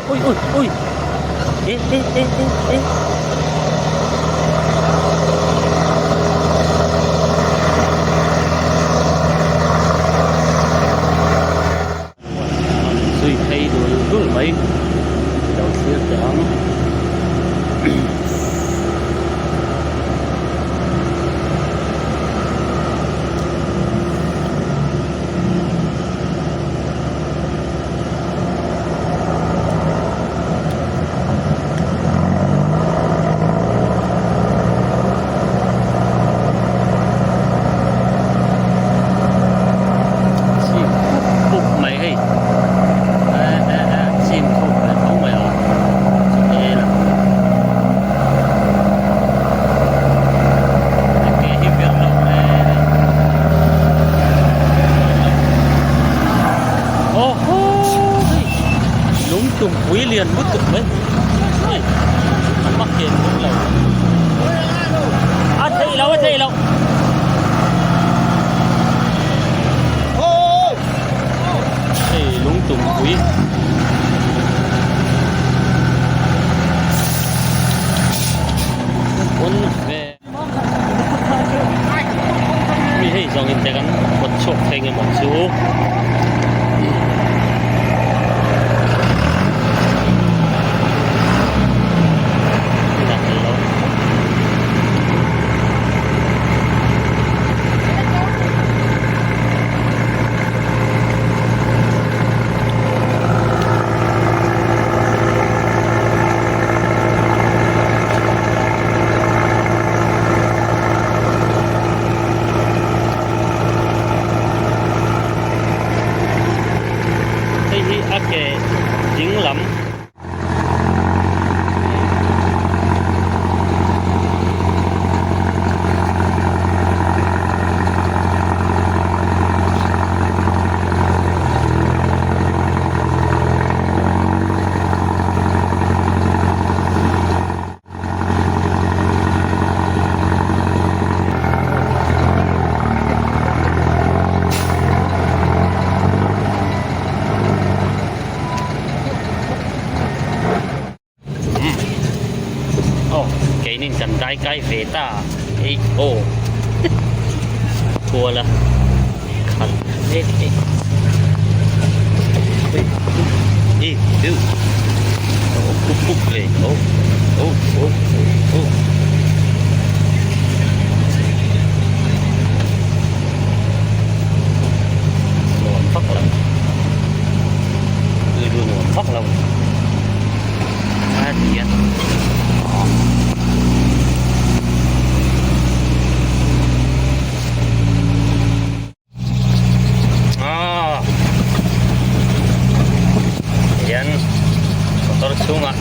Ui ui ui e e e e e Zui phei dul dul mai lo thlir teh ang. Chim khup khup mai hei eh eh eh chim khup ve tho mai a chute lang ke hi ber lo hle hei aw haw hei lung tumpui lian lutuk mai hei a hma ken bawk lo a theih loh a theih loh. Hei lung tumpui pawn ve mi hei zawng in te kan kawt chhuak thei nge maw chu. Hei hi a ke ding lam. Aw keinin kan dai kai ve ta ei aw kual a khat mek e i u aw khup khup ve aw aw aw aw. Nuam vak lo rilru nuam vak lo a ti a ah hian motor chhungah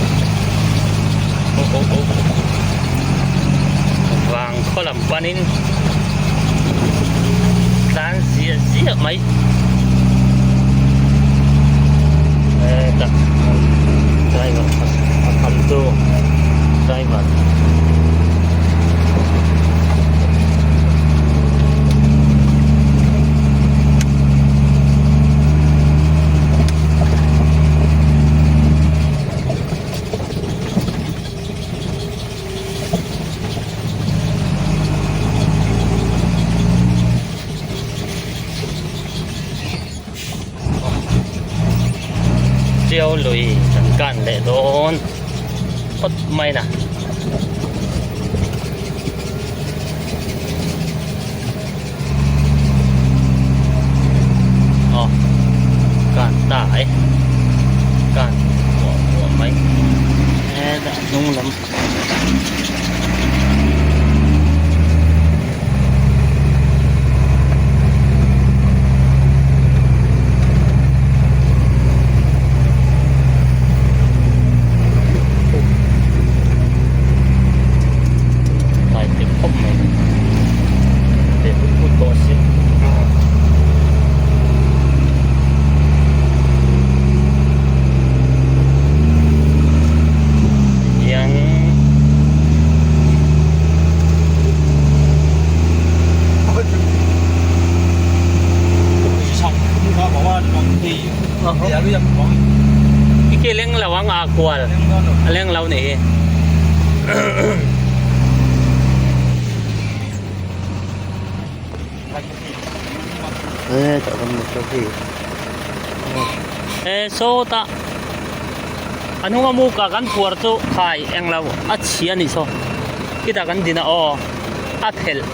oh oh oh vang khaw lam panin tlan ziah ziah mai hetah driver a kham tu driver Tiau lui kan kan leh dawn phawt mai na. Aw kan ta e kan muah muah mai hetah hnung lam. Tihian. kual a leng lo nih hi. E sawtah a hnunga muka kan phuar chu khai englo a chhia a nih saw khitah kan din a aw a phelh.